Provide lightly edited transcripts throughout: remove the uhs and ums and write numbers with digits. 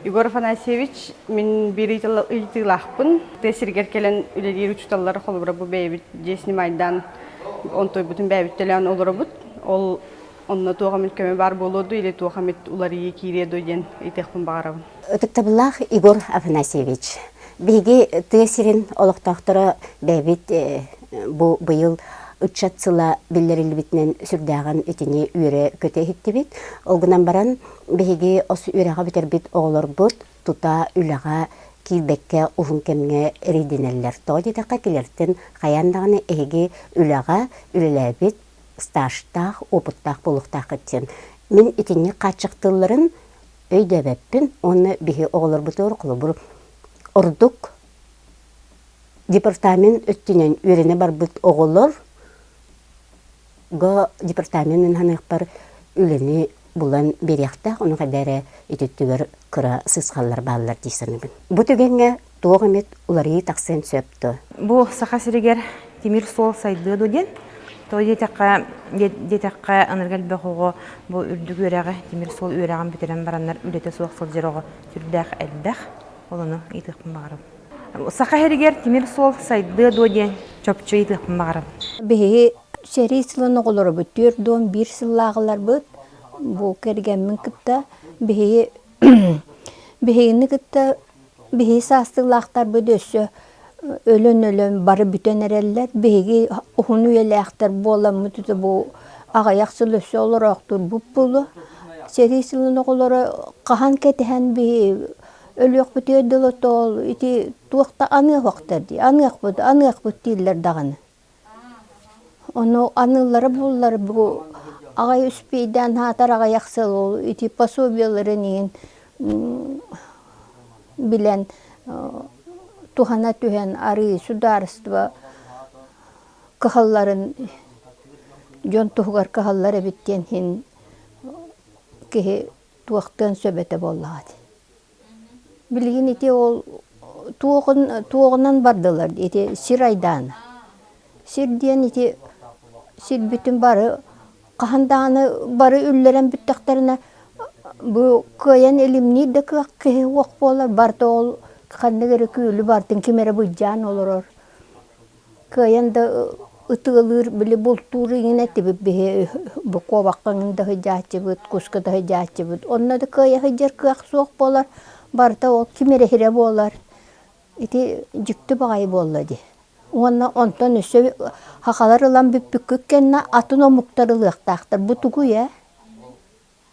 Егор Афанасьевич, мин биир ыйытыылаахпын. Тыа сиригэр кэлэн үлэлиир учууталлар холобура бу бэйэбит дьиэ снимайдаан онтуйбутун бэйэбит төлөөн олоробут. Ол онно туох эмит көмө баар буолуо дуу или туох эмит уларыйыы киириэ дуу диэн ыйытыахпын баҕарабын. Ытыктабыллаах Егор Афанасьевич, биһиги тыа сирин олохтоохторо бэйэбит бу быйыл ыччат сыла биллэриллибитинэн сүрдээҕин итини үөрэ-көтө иһиттибит. Ол гынан баран биһиги ос үөрэҕи бүтэрбит оҕолорбут тута үлэҕэ киирбэккэ уһун кэмҥэ эрэйдэнэллэр. Тоҕо диэтэххэ, кинилэртэн хайаан даҕаны эһиги үлэҕэ үлэлээбит стажтаах, опыттаах буолуохтааххыт диэн. Мин итинник хааччахтыылларын өйдөөбөппүн уонна биһи оҕолорбутугар холобур ордук департамент өттүнэн үөрэнэ барбыт оҕолор го департамент мин саныахпар үлэни булан биэриэхтээх, ону хайда эрэ ити өттүгэр кыра сыысхаллар бааллар дии саныыбын. Бу түгэҥҥэ туох эмит уларыйыы тахсыан сөп дуо? Бу Саха сиригэр тимир суол сайдыа дуо диэн. Тоҕо диэтэххэ, диэтэххэ ынырык элбэх оҕо бу үрдүк үөрэҕи, тимир суол үөрэҕин бүтэрэн бараннар үлэтэ суох сылдьар оҕо сүрдээх элбэх. Ол ону ыйытыахпын баҕарабын. Саха сиригэр тимир суол сайдыа дуо диэн чопчу ыйытыахпын баҕарабын. Биһиги сэрии сылын оҕолоробут 41 сыллааҕыларбыт бу кэргэммин кытта биһиги биһигини кытта биһиги саастыылаахтарбыт өссө өлөн-өлөн бары бүтэн эрэллэр. Биһиги уһун үйэлээхтэр буоламмыт бу аҕыйах сыл өссө олороохтуурбут буолуо. Сэрии сылын оҕолоро хаһан кэтэһэн биһи Өлүөхпүтүгэр дылы тоол ити туох да аныахтар дии, аныахпыт, аныахпыт дииллэр даҕаны. Ону аныыллара буоллар бу аҕай үспүйдээн аһаатар аҕыйах сыл ол ити пособиеларын иһин билэн туһана түһэн арыы судаарыстыба кыһалларын дьон туһугар кыһаллар эбит диэн иһин киһи туохтуон сөп этэ буоллаҕа дии. Билигин ити ол туоҕун туоҕунан бардылар ити сир айдаана. Сир диэн ити сирбитин бары хаһан даҕаны бары үллэрэн бүттэхтэринэ бу кыайан илимниир да кыах киһи уох буолар барыта ол ханнык эрэ күөлү барытын ким эрэ былдьаан олорор. Кыайан да ытыалыыр, били бултуур иҥин этибит биһи бу куобахха иҥин да сылдьааччыбыт, куска да сылдьааччыбыт. Онно да кыайа сылдьар кыах суох буолар, барыта ол ким эрэ иһирэ буолар. Ити дьикти баҕайы буолла дии. Уонна онтон өссө сахалар ылан бүппүккүт кэннэ атын омуктар ылыахтаахтар. Бу тугуй ээ?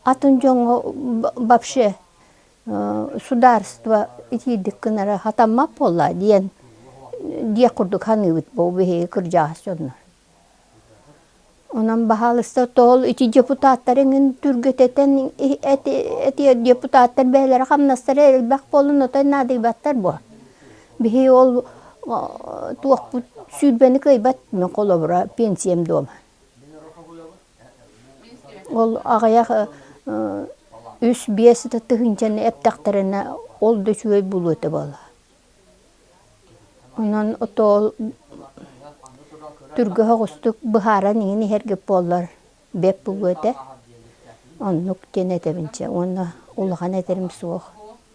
Атын дьоҥҥо вообще судаарыстыба итиирдик гынара сатаммат буолла диэн диэх курдук саныыбыт бу биһиги кырдьаҕас дьоннор. Онон баһаалыста тоол ити депутаттар эҥин түргэтэтэн эти депутаттар бэйэлэрэ хамнастара элбэх буолан отой наадыйбаттар буо. Биһи ол туохпут сүүрбэни кыайбат мин холобура пенсиям дома. Ол аҕыйах үс-биэс тыһыынчаны эптэхтэринэ ол да үчүгэй буолуо этэ буоллаҕа. Онон отоол түргэ соҕустук быһааран иҥин иһэргит буоллар бэрт буолуо этэ. Оннук диэн этэбин чэ уонна улахан этэрим суох.